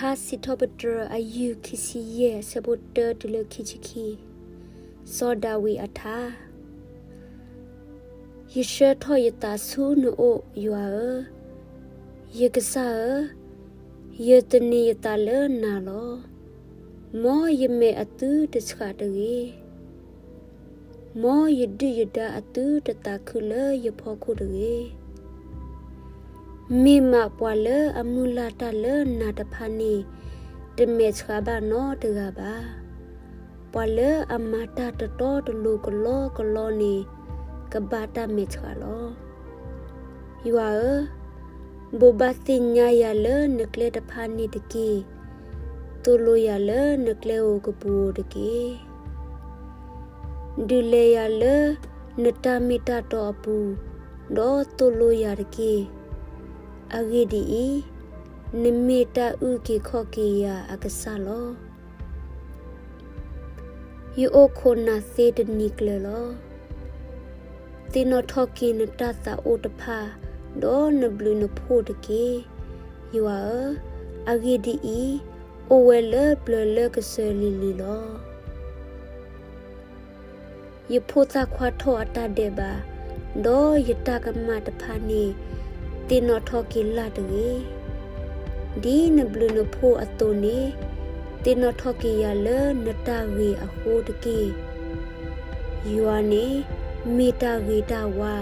ထါစံးထီၣ်ပတြၢၤ အယုၢ်ခံဆံယဲၢ် အဆၢဖိတၢတုၤလၢခံဆံခံ. စီၤဒၤဝံးအထါ. ယဆှၢထီၣ်ယသးဆူနအိၣ်, ယွၤဧၢ, ယကစၢ်ဧၢ, ယသန့ၤယသးလၢနၤလီၤ. မ်ယမဲာ်အသုတဆှးတဂ့ၤ. မ်ယဒုၣ်ယဒါအသုတသးခုလၢယဖီခိၣ်တဂ့ၤ. မ့ၢ်မးပှၤလၢအမုၢ်လၢ်တၢ်လၢနၤတဖၣ်န့ၣ် တမဲာ်ဆှးဘၣ်နီတဂၤဘၣ်. ပှၤလၢအမၤတၢ်တတီတလိၤကလီကလီန့ၣ် ကဘၣ်တၢ်မဲာ်ဆှးလီၤ. ယွၤဧၢ, ဘိးဘၣ်သ့ၣ်ညါယၤလၢနကျဲတဖၣ်န့ၣ်တက့ၢ်. သိၣ်လိယၤလၢနကျဲဧိၤကပူၤဧိၤတက့ၢ်. ဒုးလဲၤယၤလၢနတၢ်မ့ၢ်တၢ်တီအပူၤ, ဒီးသိၣ်လိယၤတက့ၢ်. အဂ့ၢ်ဒ်အံၤ, နမ့ၢ်တၢ်အုၣ်က့ၤခီၣ်က့ၤယၤအကစၢ်လီၤ. ယအိၣ်ခိးနၤသ့တနံၤကျၢၤလီၤ. သ့ၣ်နီၣ်ထီၣ်က့ၤနတၢ်သးအိၣ်တဖၣ်, ဒီးနဘျုးနဖှိၣ်တက့ၢ်. ယွၤဧၢ, အဂ့ၢ်ဒ်အံၤ, အိၣ်ဝဲလၢပျၢၤလၢကစၢၤလံၤလံၤလီၤ. ယဖိသၣ်ခွါထီၣ်အတၢ်ဒဲးဘး, ဒီးယတၢ်ကမၣ်တဖၣ်န့ၣ် သ့ၣ်နီၣ်ထီၣ်က့ၤလၢ်တဂ့ၤ. ဒ်နဘျုးနဖှိၣ်အသိးန့ၣ်, သ့ၣ်နီၣ်ထီၣ်က့ၤယၤလၢနတၢ်ဂ့ၤအဃိတက့ၢ်. ယွၤန့ၣ်မ့ၢ်တၢ်ဂ့ၤတၢ်ဝါ,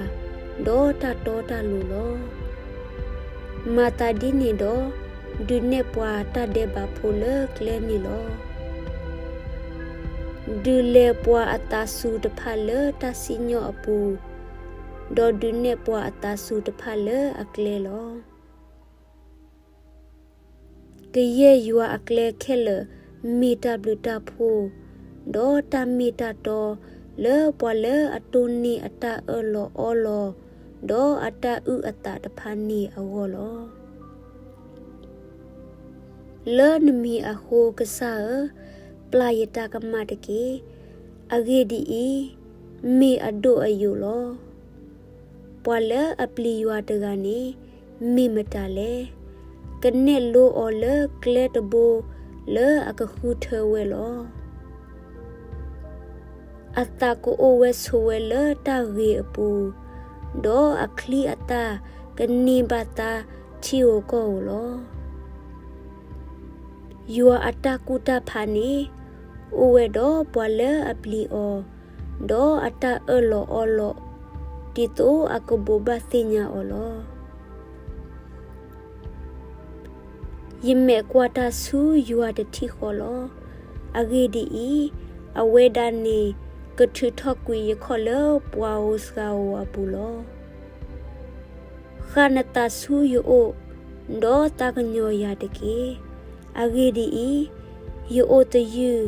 ဒီးတၢ်တီတၢ်လိၤလီၤ. မၤသးဒ်န့ၣ်ဒီး, ဒုးနဲၣ်ပှၤတၢ်ဒဲးဘးဖိလၢကျဲန့ၣ်လီၤ. ဒုးလဲၤပှၤအသးစူၤတဖၣ်လၢတၢ်စံၣ်ညီၣ်အပူၤ, ဒီးဒုးနဲၣ်ပှၤအသးစူၤတဖၣ်လၢအကျဲလီၤ. ကယဲၢ်ယွၤအကျဲခဲလၢာ်မ့ၢ်တၢ်ဘျုးတၢ်ဖှိၣ်, ဒီးတၢ်မ့ၢ်တၢ်တီလၢပှၤလၢအတိၢ်နီၣ်အတၢ်အၢၣ်လီၤအီလီၤ, ဒီးအတၢ်အုၣ်အသးတဖၣ်န့ၣ်အဂီၢ်လီၤ. လၢနမံၤအဃိကစၢ်ဧၢ, ပျၢ်ယတၢ်ကမၣ်တက့ၢ်. အဂ့ၢ်ဒ်အံၤ, မ့ၢ်အဒိၣ်အယိာ်လီၤ. ပှၤလၢအပျံၤယွၤတဂၤန့ၣ် မ့ၢ်မတၤလဲၣ်. ကနဲၣ်လိအီၤလၢကျဲတဘိလၢအကဃုထၢဝဲလီၤ. အသးကအိၣ်ဝဲဆိးဝဲလၢတၢ်ဂ့ၤအပူၤ, ဒီးအချံအသၣ်ကန့ၢ်ဘၣ်သါထံဧိၤကီၢ်ဧိၤလီၤ. ယွၤအတၢ်ကူၣ်တၢ်ဖးန့ၣ် အိၣ်ဝဲဒီးပှၤလၢအပျံၤအီၤ, ဒီးအတၢ်အၢၣ်လီၤအီလီၤ ဒ်သိးအကဘိးဘၣ်သ့ၣ်ညါအီၤလီၤ. ယမဲာ်ကွၢ်တၢ်ဆူယွၤတထံၣ်ဃီလီၤ. အဂ့ၢ်ဒ်အံၤ, အဝဲဒၣ်န့ၣ်ကထုးထီၣ်ကွံာ်ယခီၣ်လၢပှၤဧိၤစှၤဧိၤအပူၤလီၤ. ဃၣ်နသးဆူယအိၣ်, ဒီးသးကညီၤယၤတက့ၢ်. အဂ့ၢ်ဒ်အံၤ, ယအိၣ်သယုၢ်,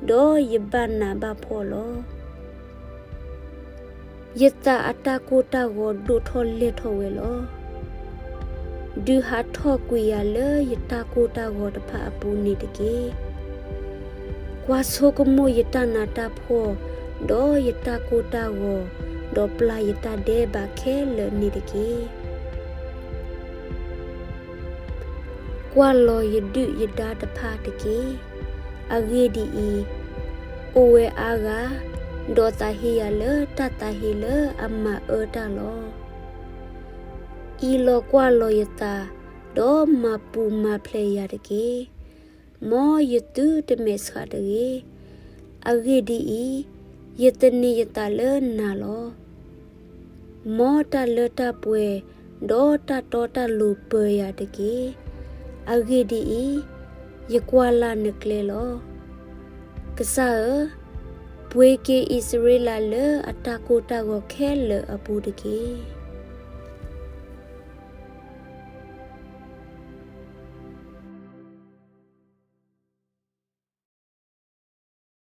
ဒီးယဘၣ်နးဘၣ်ဖှီၣ်လီၤ. ယသးအတၢ်ကိၢ်တၢ်ဂီၤဒိၣ်ထီၣ်လဲၢ်ထီၣ်ဝဲလီၤ. ဒုးဟးထီၣ်ကွံာ်ယၤလၢယတၢ်ကိၢ်တၢ်ဂီၤတဖၣ်အပူၤန့ၣ်တက့ၢ်. ကွၢ်ဆိကမိၣ်ယတၢ်နးတၢ်ဖှီၣ်, ဒီးယတၢ်ကိၢ်တၢ်ဂီၤ, ဒီးပျၢ်ယတၢ်ဒဲးဘးခဲလၢာ်န့ၣ်တက့ၢ်. ကွၢ်လီၤယဒုၣ်ယဒါတဖၣ်တက့ၢ်. အဂ့ၢ်ဒ်အံၤ, အိၣ်ဝဲအါဂၤ, ဒီးသးဟ့ယၤလၢတၢ်သးဟ့လၢအမၤအၢတၢ်လီၤ. အံးလီၤကွၢ်လီၤယသး, ဒီးမၤပူၤမၤဖျဲးယၤတက့ၢ်. မ်ယသုတမဲာ်ဆှးတဂ့ၤ. အဂ့ၢ်ဒ်အံၤ, ယသန့ၤယသးလၢနၤလီၤ. မ်တၢ်လၢတၢ်ပှဲၤ, ဒီးတၢ်တီတၢ်လိၤပၢၤယၤတက့ၢ်. အဂ့ၢ်ဒ်အံၤ, ယကွၢ်လၢ်နကျဲလီၤ. ကစၢ်ဧၢ, ပှ့ၤက့ၤအံၣ်စရ့လးလၢအတၢ်ကိၢ်တၢ်ဂီၤခဲလၢာ်အပူၤတက့ၢ်.